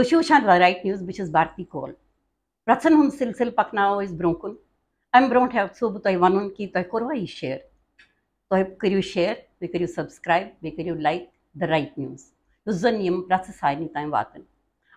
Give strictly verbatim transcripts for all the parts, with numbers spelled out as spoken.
تُہۍ چھِو وٕچھان رایٹ نیوز، بہٕ چھَس بھارتی کول۔ پرٛژھن ہُنٛد سلسلہٕ پَکناوو أسۍ برٛونٛہہ کُن۔ اَمہِ برٛونٛٹھ یَژھو بہٕ تۄہہِ وَنُن کہِ تۄہہِ کوٚروا یہِ شیئر؟ تۄہہِ کٔرِو شیئر، بیٚیہِ کٔرِو سبسکرایب، بیٚیہِ کٔرِو لایک The Right News، یُس زَن یِم پرٛژھٕ سارنٕے تام واتَن۔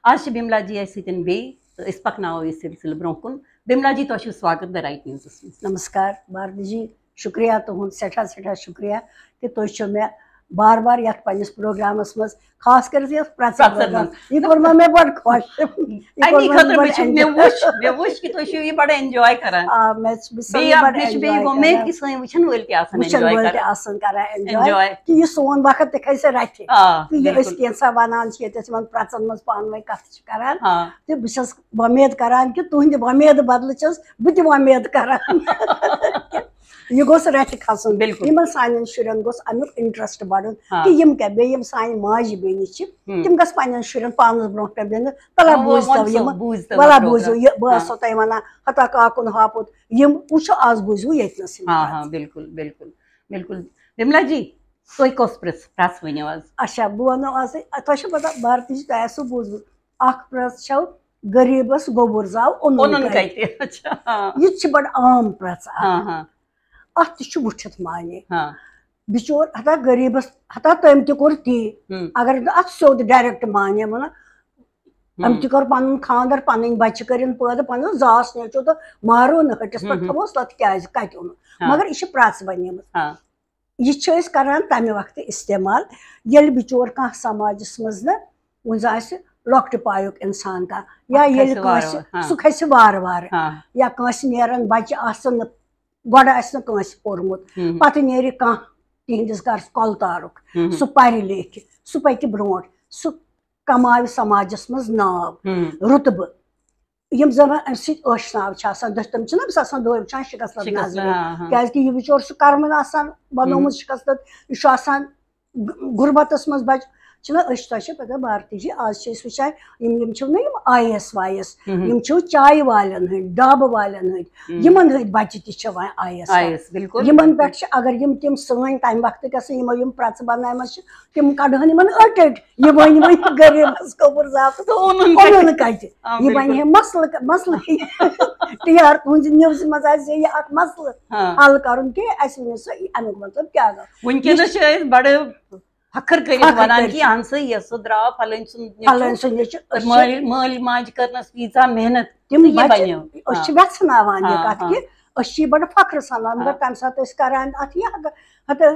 آز چھِ بِملا جی اَسہِ سۭتۍ بیٚیہِ، تہٕ أسۍ پَکناوو یہِ سلسلہٕ برٛونٛہہ کُن۔ بِملا جی، تۄہہِ چھُو سواگت The Right Newsس منٛز۔ نمسکار بھارتی جی، شُکریہ تُہُنٛد، سٮ۪ٹھاہ سٮ۪ٹھاہ شُکریہ کہِ تُہۍ چھِو مےٚ بار بار یَتھ پنٛنِس پروگرامَس منٛز، خاص کٔرِتھ یَتھ پرٛژھن پرٛژھن پروگرام، منٛز۔ یہِ کوٚر مےٚ مےٚ بَڑٕ خۄش۔ یہِ کوٚر اَمی مےٚ خٲطرٕ بَڑٕ مےٚ چھُ، مےٚ enjoy۔ وٕچھ، مےٚ وٕچھ کہِ تُہۍ چھِو یہِ بَڑٕ enjoy کران۔ آ، مےٚ چھُ، بہٕ چھَس بیٚیہِ یہِ اَکھ، بَڑٕ بیٚیہِ چھُ بیٚیہِ enjoy وۄمید کران۔ کہِ سٲنۍ وٕچھَن وٲلۍ تہِ آسَن وٕچھَن enjoy وٲلۍ تہِ کران۔ آسَن کران enjoy۔ Enjoy۔ کہِ یہِ سون وقت تہِ کھسہِ رَتھِ۔ آ، تہٕ یہِ أسۍ بِلکُل۔ کینٛژھا وَنان چھِ ییٚتہِ أسۍ یِمَن پرٛژھَن منٛز پانہٕ ؤنۍ کَتھ چھِ کران۔ آ۔ تہٕ بہٕ چھَس وۄمید کران کہِ تُہٕنٛدِ وۄمید بدلہٕ چھَس بہٕ تہِ وۄمید کران۔ یہِ گوٚژھ رَتھِ کھسُن۔ بِلکُل۔ یِمَن سانٮ۪ن شُرٮ۪ن گوٚژھ اَمیُک interest بَڑُن۔ ہاں۔ کہِ یِم کیٛاہ، بیٚیہِ یِم سانہِ ماجہِ بیٚنہِ چھِ، ہُم۔ تِم گژھِ پنٛنٮ۪ن شُرٮ۪ن پانَس برٛونٛہہ کَنہِ دِنہٕ، تَلہ وۄنۍ، وۄنۍ بوٗزتو وَن سا، یِمَن، بوٗزتو وَلہ یہِ بوٗزِو، پروگرام۔ یہِ، بہٕ ہاں۔ آسو تۄہہِ وَنان، ہتا کاکُن ہاپُت، یِم وٕچھِو آز بوٗزِو ییٚتہِ نَسٕے ہاں، پَتہٕ۔ ہاں، بِلکُل، بِلکُل، بِلکُل۔ بِملا جی، تُہۍ کۄس پرٛژھ، پرٛژھ ؤنِو آز؟ اچھا، بہٕ وَنو آز تۄہہِ، تۄہہِ چھو پَتہ، بھارتی جی، تۄہہِ آسِوٕ بوٗزمُت، اَکھ پرٛژھ چھَو، غریٖبَس گوٚبُر زاو اوٚنُن اوٚنُن کَتہِ؟ کَتہِ؟ اچھا، ہاں۔ یہِ تہِ چھِ بَڑٕ عام پرٛژھ اَکھ۔ ہاں، ہاں۔ اَتھ تہِ چھُ وٕچھِتھ معنی۔ ہاں۔ بِچور، ہتا غریٖبَس، ہتا تٔمۍ تہِ کوٚر تی۔ ہُم۔ اگر نہٕ اَتھ سیوٚد direct معنی وَنو، ہُم۔ أمۍ تہِ کوٚر پَنُن خانٛدر، پَنٕنۍ بَچہِ کٔرِن پٲدٕ، پَنُن زاس نیٚچو تہٕ مارو نہٕ ہٹِس ہُم، پٮ۪ٹھ ہُم۔ تھوٚوُس تَتھ کیٛازِ، کَتہِ اوٚنُن؟ ہاں۔ مگر یہِ چھِ پرٛژھ بَنیمٕژ۔ ہاں۔ یہِ چھِ أسۍ کران تَمہِ وقتہٕ استعمال، ییٚلہِ بِچور کانٛہہ سماجَس منٛز نہٕ وُنہِ زَن آسہِ لۄکٹہِ پایُک اِنسان کانٛہہ، یا پَتہٕ ییٚلہِ کھسہِ وارٕ کٲنٛسہِ وارٕ۔ ہاں۔ سُہ کھسہِ وارٕ وارٕ، ہاں۔ یا کٲنٛسہِ نیرَن بَچہِ آسَن نہٕ، گۄڈٕ آسہِ نہٕ کٲنٛسہِ پوٚرمُت، ہُم۔ پَتہٕ نیرِ کانٛہہ تِہِنٛدِس گَرَس کۄلتارُک، ہُم۔ سُہ پَرِ لیکھِ، سُہ پَکہِ برٛونٛٹھ، سُہ کماوِ سماجَس منٛز ناو، ہُم۔ رُتبہٕ۔ یِم زَن وۄنۍ اَمہِ سۭتۍ ٲشناو چھِ آسان، دٔچھ-، تِم چھِنہ أمِس آسان دٲرِتھ وٕچھان شِکَس لَد شِکَس نظرِ، لَد، ہاں، ہاں۔ کیٛازِکہِ یہِ بِچور چھُ کَرمَن آسان بَنومُت، ہُم۔ شِکَس لَد، یہِ چھُ آسان غُ-، غُربَتَس منٛز بَچہٕ۔ چھِنہ أسۍ، تۄہہِ چھِ پَتہ بھارتی جی، آز چھِ أسۍ وٕچھان یِم، یِم چھِو نہ یِم I A S Y A S, ہُم۔ یِم چھِو چایہِ والٮ۪ن ہٕنٛدۍ، ڈابہٕ والٮ۪ن ہٕنٛدۍ، ہُم۔ یِمَن ہٕنٛدۍ بَچہِ تہِ چھِ وۄنۍ I A S I A S, بِلکُل، یِمَن بِلکُل۔ پٮ۪ٹھ چھِ، اگر یِم تِم سٲنۍ تَمہِ وقتہٕ گژھن، یِمو یِم پرٛژھٕ بَنایمَژٕ چھِ، تِم کَڑہَن یِمَن أٹۍ أٹۍ، یہِ وۄنۍ وۄنۍ غریٖبَس گوٚبُر زاو تہٕ اوٚنُن کَتہِ؟ اوٚنُن کَتہِ؟ آ، یہِ بِلکُل۔ وَنہِ ہے مسلہٕ، مسلہٕ۔ ٹی آر تُہٕنٛزِ نِوزِ منٛز آسہِ ہے یہِ اَکھ مسلہٕ ہاں۔ حل کَرُن کہِ اَسہِ ؤنِو سا، یہِ اَمیُک مطلب کیٛاہ گوٚو؟ وٕنکیٚنَس چھِ أسۍ بَڑٕ فخر کٔرِتھ فخر وَنان کٔرِتھ۔ کہِ اہن سا یہِ سُہ درٛاو فَلٲنۍ سُنٛد نیٚچوٗ۔ فَلٲنۍ سُنٛد نیٚچوٗ۔ أسۍ چھِ مٲلۍ، مٲلۍ ماجہِ کٔرنَس ییٖژاہ محنت تِم تہٕ یہِ بَچہِ، بَنیو۔ أسۍ چھِ ہاں۔ وٮ۪ژھناوان یہِ ہاں، کَتھ ہاں۔ کہِ أسۍ چھِ یہِ بَڑٕ فخرٕ سان وَنان، مگر ہاں۔ تَمہِ ساتہٕ ٲسۍ کَران اَتھ یہِ ہَتہٕ، ہَتہٕ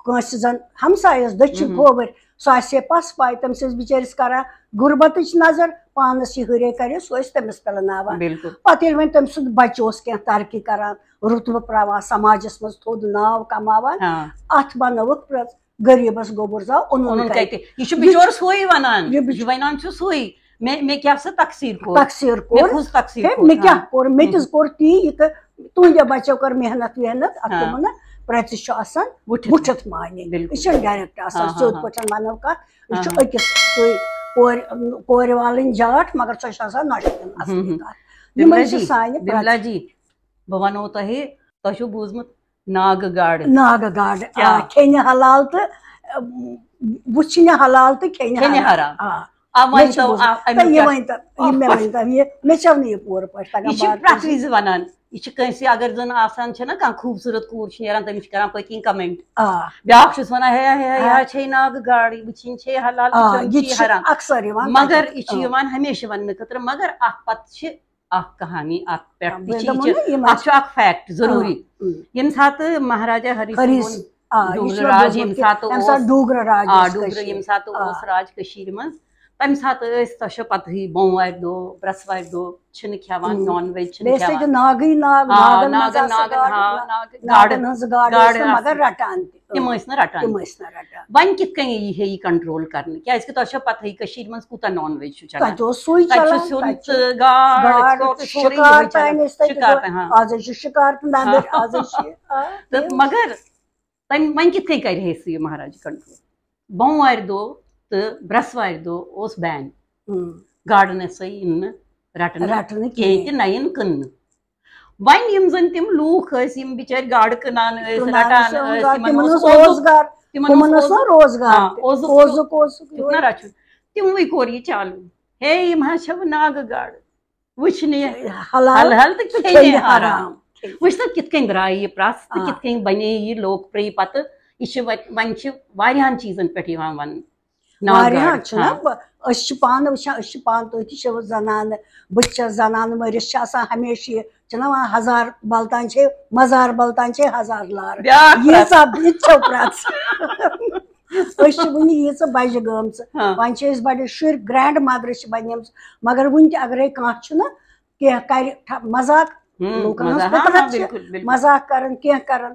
کٲنٛسہِ زَن ہمسایَس دٔچھِنۍ مہم۔ کھووٕرۍ، سۄ آسہِ ہے پَس پاے، تٔمِس ٲسۍ بِچٲرِس کَران غُربَتٕچ نظر، پانَس یہِ ہُرے کَرِ، سُہ ٲسۍ تٔمِس پِلناوان۔ بِلکُل۔ پَتہٕ ییٚلہِ وۄنۍ تٔمۍ سُنٛد بَچہٕ اوس کینٛہہ ترقی کَران، رُتبہٕ پراوان، سماجَس منٛز تھوٚد ناو کماوان، ہاں۔ اَتھ بَنٲوٕکھ پرٛژھ، غریٖبَس گوٚبُر زاو اوٚنُن اوٚنُن کَتہِ؟ کَتہِ؟ یہِ چھُ یہِ بِچور چھُ سُے وَنان، یہِ بِچ- یہِ وَنان چھُ سُے، مےٚ، مےٚ کیٛاہ سا تقصیٖر کوٚر؟ تقصیٖر مےٚ کوٚر۔ کُس تقصیٖر ہے، کوٚر؟ مےٚ کیٛاہ ہاں۔ کوٚر؟ مےٚ تہِ کوٚر تی، یہِ تہٕ تُہٕنٛدیو بَچو کٔر محنت وحنت، اَتھ ہاں۔ تِمَن نہ پرٛژھِ چھُ آسان وٕچھِتھ۔ وٕچھِتھ معنی۔ بِلکُل۔ یہِ چھُنہٕ direct آسان ہاں، ہاں، سیوٚد ہاں۔ پٲٹھۍ وَنو کَتھ، یہِ ہاں، چھُ ہاں۔ أکِس سُے کورِ، کورِ والٕنۍ جاٹھ، مگر سۄ چھِ آسان نۄشہِ کَتھ۔ ہُم، ہُم۔ یِمَے بِملا چھِ جی، سانہِ بِملا پرٛژھِ۔ جی، بہٕ وَنو تۄہہِ، تۄہہِ چھُو بوٗزمُت ناگہٕ گاڈٕ؟ ناگہٕ گاڈٕ، آ، کیٛاہ؟ کھیٚنہِ حلال تہٕ، اَم، وٕچھِنہِ حلال تہٕ کھیٚنہِ کھیٚنہِ حرام۔ حرام۔ آ۔ آ، مےٚ وۄنۍ چھِ تو، بوٗزمُت۔ آ، اَمہِ تۄہہِ یہِ کیٛاہ؟ ؤنۍ تو، یہِ مےٚ ؤنۍ تو، یہِ، مےٚ چھَو نہٕ یہِ پوٗرٕ پٲٹھۍ تَگان۔ یہِ چھِ بار پرٛٮ۪تھ وِزِ وَنان، یہِ چھِ کٲنٛسہِ، اگر زَن آسان چھےٚ نہ کانٛہہ خوٗبصوٗرت کوٗر چھِ نیران، تٔمِس چھِ کَران پٔتۍ کِنۍ comment۔ آ۔ بیٛاکھ چھُس وَنان، ہے، ہے، ہے، آ۔ یہِ چھے ناگہٕ گاڈٕ، یہِ وٕچھِنۍ چھے حلال، آ، وٕچھِنۍ یہِ چھے چھُ حرام۔ اَکثر یِوان مگر پَتہٕ۔ یہِ چھِ آ۔ یِوان ہمیشہِ وَننہٕ خٲطرٕ، مگر اَتھ پَتہٕ چھِ اَکھ کہانی، اَتھ پٮ۪ٹھ آ، تہِ بہٕ چھِ، یہِ دَپو چھِ، نہ، یِم اَتھ ٲسۍ چھُ اَکھ fact ضروٗری۔ آ، اۭں۔ ییٚمہِ ساتہٕ مہاراجا ہری ہری سُنٛد س-، آ، یہِ ڈوٗگرٕ چھُ راج، مےٚ ییٚمہِ بوٗزمُت، ساتہٕ ییٚمہِ ساتہٕ اوس، ڈوٗگرٕ راج آ، اوس ڈوٗگرٕ کٔشیٖرِ۔ ییٚمہِ ساتہٕ آ۔ اوس راج کٔشیٖرِ منٛز، تَمہِ ساتہٕ ٲسۍ، تۄہہِ چھو پَتہٕے، بوموارِ دۄہ، برٛٮ۪سوارِ دۄہ چھِنہٕ کھٮ۪وان، اۭں۔ Non veg چھِنہٕ بیٚیہِ ٲسۍ کھٮ۪وان۔ ییٚتہِ ناگٕے ناگ، آ، ناگَن منٛز ناگَن، آسان ناگَن، گاڈٕ، ہاں، ناگ-، ناگَن گاڈٕ، ہٕنٛز گاڈٕ گاڈٕ ٲس نہٕ، مگر آسان۔ رَٹان تہِ۔ تِم ٲسۍ نہٕ رَٹان۔ تِم ٲسۍ نہٕ رَٹان۔ وۄنۍ کِتھ کٔنۍ یی ہے یہِ control کرنہٕ؟ کیٛازِ کہِ تۄہہِ چھو پَتہٕے کٔشیٖرِ منٛز کوٗتاہ non veg چھُ چلان۔ تَتہِ اوس سُے تَتہِ چھُ چلان، سیُن تَتہِ چھُ تہٕ گاڈ، گاڈ، ژھۄٹھ، سورُے شِکار یِہوٚے تام چلان۔ ٲسۍ تَتہِ شِکار دۄہ-، تام، ہاں۔ آز حظ چھُ شِکار تہٕ نَدٕرۍ، ہاں۔ آز حظ چھِ، آ، تہٕ تِم۔ مگر تَمہِ، وۄنۍ کِتھ کٔنۍ کَرِ ہے سُہ یہِ مہاراج control؟ بوموارِ دۄہ تہٕ برٛٮ۪سوارِ دۄہ اوس ban۔ اۭں۔ گاڈٕ نہ سا یِن نہٕ رَٹنہٕ رَٹنہٕ کینٛہہ کِہیٖنۍ۔ تہِ نہ یِن کٕننہٕ۔ وۄنۍ یِم زَن تِم لوٗکھ ٲسۍ، یِم بِچٲرۍ گاڈٕ کٕنان ٲسۍ، کٕنان رَٹان ٲسۍ، یِم ٲسۍ، گاڈ، تِمَن تِمَن اوس اوس اوزُک، روزگار، تِمَن تِمَن اوس اوس نہٕ اوزُک، روزگار ہاں، تہِ۔ اوزُک اوزُک اوسُکھ تیُتھ نہ یوت۔ رَچھُن۔ تِموٕے کوٚر یہِ چالوٗ۔ ہے، یِم حظ چھَو ناگہٕ گاڈٕ وٕچھنہِ حلال حلال تہٕ کھیٚنہِ کھیٚنہِ حرام۔ حرام۔ وٕچھ تَو کِتھ کٔنۍ درٛاے یہِ پرٛژھ تہٕ آ۔ کِتھ کٔنۍ بَنے یہِ لوک پرٛے پَتہٕ۔ یہِ چھِ وۄنۍ، وۄنۍ چھِ واریاہَن چیٖزَن پٮ۪ٹھ یِوان وَننہٕ۔ ناگہٕ واریاہَن گاڈٕ۔ چھُنہ ہاں۔ بہٕ- أسۍ چھِ پانہٕ وٕچھان، أسۍ چھِ پانہٕ تُہۍ تہِ چھِو زَنانہٕ، بہٕ تہِ چھَس زَنانہٕ مٔرِتھ چھِ آسان ہمیشہِ یہِ چھِنہ وَنان ہزار بَلتان چھے مَزار بَلتان چھے ہزار لار۔ بیٛاکھ پرٛژھ۔ ییٖژاہ یہِ تہِ چھو پرٛژھ۔ أسۍ چھِ وٕنہِ ییٖژاہ بَجہِ گٔمژٕ۔ ہاں۔ وۄنۍ چھِ أسۍ بَڑٕ شُرۍ گرینڈ مَدرٕ چھِ بَنیمٕژ، مگر وٕنہِ تہِ اگرے کانٛہہ چھُنہ کینٛہہ کَرِ ٹھ- مَزاق، ہم، لوٗکَن ہٕنٛز مَزاق، ہاں، فطرت ہاں، چھِ بِلکُل، بِلکُل۔ مَزاق کَران، کینٛہہ کَران۔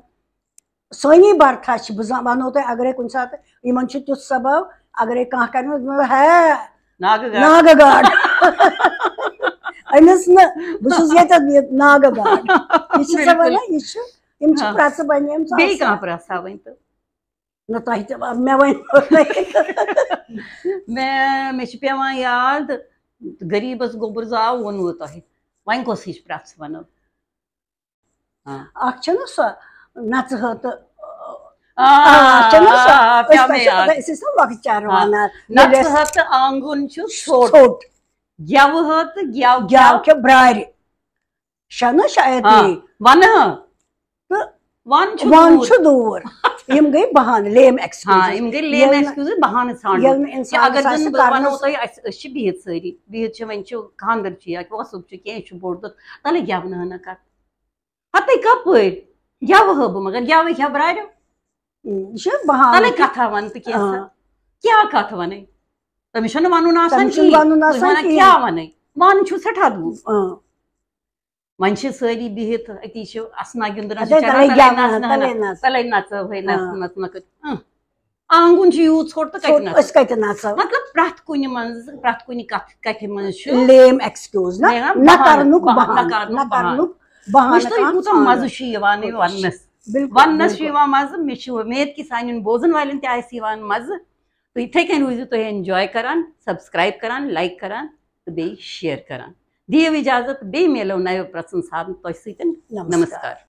سٲنی برتھا چھِ، بہٕ زن-، وَنو تۄہہِ، اگرے کُنہِ ساتہٕ یِمن چھُ تیُتھ سبب، اگرے کانٛہہ کَرِ نہٕ، مطلب، ہے، ناگہٕ گاڈٕ۔ ناگہٕ گاڈ۔ أمِس نہٕ، بہٕ چھُس ییٚتٮ۪تھ بِہِتھ ناگہٕ گاڈ۔ یہِ چھِ سۄ بِلکُل۔ وَنان، یہِ چھُ، یِم چھِ ہاں۔ پرٛژھٕ بَنیمژٕ بیٚیہِ آسان۔ کانٛہہ پرٛژھا ؤنۍ تہٕ؟ نہ، تۄہہِ تہِ، مےٚ وَنہِ۔ مےٚ، مےٚ چھِ پٮ۪وان یاد، غریٖبَس گوٚبُر زاو ووٚنوُ تۄہہِ، وۄنۍ کۄس ہِش پرٛژھ وَنو؟ ہاں۔ اَکھ چھَنہ سۄ نَژٕ ہٲتہٕ، آ، آ، چھَنہ سۄ؟ آ، آ، أسۍ پیوٚو تۄہہِ مےٚ چھِ، یاد۔ أسۍ ٲسۍ نہ لۄکچار ہاں۔ وَنان، نَژٕ ییٚلہِ اَسہِ ہٲتہٕ آنٛگُن چھُ ژھوٚٹ۔ ژھوٚٹ، گٮ۪وٕ ہٲتہٕ گٮ۪و گٮ۪و کھٮ۪و برٛارِ۔ چھَنہ شاید ہاں، یی۔ وَنہٕ ہا۔ تہٕ وَن چھُ وَن دوٗر۔ چھُ دوٗر۔ یِم گٔے بہانہٕ، lame excuse۔ ہاں، یِم گٔے lame excuse، بہانہٕ ژھانڈُن۔ ییٚلہِ نہٕ کہِ اِنسانَس اگر زَن آسہِ بہٕ وَنو کَرنَس تۄہہِ، اَسہِ، أسۍ چھِ بِہِتھ سٲری، بِہِتھ چھِ، وۄنۍ چھُ خانٛدر چھُ یا وۄژُب چھُ، کینٛہہ چھُ بوٚڑ دۄہ، تَلے گٮ۪ونہٕ ہنا کَتھ۔ ہَتَے کَپٲرۍ؟ گٮ۪وٕ ہا بہٕ، مگر گٮ۪وٕے کھٮ۪و برٛارٮ۪و۔ یہِ چھِ بہانہٕ تَلے کہِ۔ کَتھا وَن تہٕ کینٛہہ سا۔ آ۔ کیٛاہ کَتھ وَنَے؟ تٔمِس چھَنہٕ وَنُن آسان تٔمِس چھُنہٕ کِہیٖنۍ۔ وَنُن تُہۍ آسان وَنان کِہیٖنۍ۔ کیٛاہ وَنَے؟ وَن چھُ سٮ۪ٹھاہ دوٗر۔ آ۔ وۄنۍ چھِ سٲری بِہِتھ أتی چھِ اَسنا گِنٛدُن، أسۍ اَدَے چھِ اَنان تَلَے تَلَے گٮ۪وَن، نَژنہٕ تَلَے ہنا، نَژ۔ تَلَے نَژو ہے، آ۔ نَژ، نَژ، نَژ۔ اۭں۔ آنٛگُن چھُ یوٗت ژھوٚٹ تہٕ کَتہِ ژھوٚٹ، نَژو؟ أسۍ کَتہِ نَژو؟ مطلب پرٛٮ۪تھ کُنہِ منٛز، پرٛٮ۪تھ کُنہِ کَتھ کَتھِ منٛز چھُ lame excuse، نہ؟ نیران نہ بہانہٕ، کَرنُک بہانہٕ، بہانہٕ، نہ کَرنُک نہ بہانہٕ۔ کَرنُک بہانہٕ وٕچھ تُہۍ، یہِ کانٛہہ کوٗتاہ ژھانٛڈُن۔ مَزٕ چھُ یِوان یہِ وَننَس۔ بِلکُل، وَننَس چھُ بِلکُل۔ یِوان مَزٕ۔ مےٚ چھِ اُمید کہِ سانٮ۪ن بوزَن والٮ۪ن تہِ آسہِ یِوان مَزٕ۔ تہٕ یِتھَے کٔنۍ روٗزِو تُہۍ enjoy کَران، subscribe کَران، like کَران تہٕ بیٚیہِ share کَران۔ دِیِو اِجازت، بیٚیہِ میلو نَیو پرٛژھَن ساتہٕ تۄہہِ سۭتۍ۔ نمسکار۔ نمسکار۔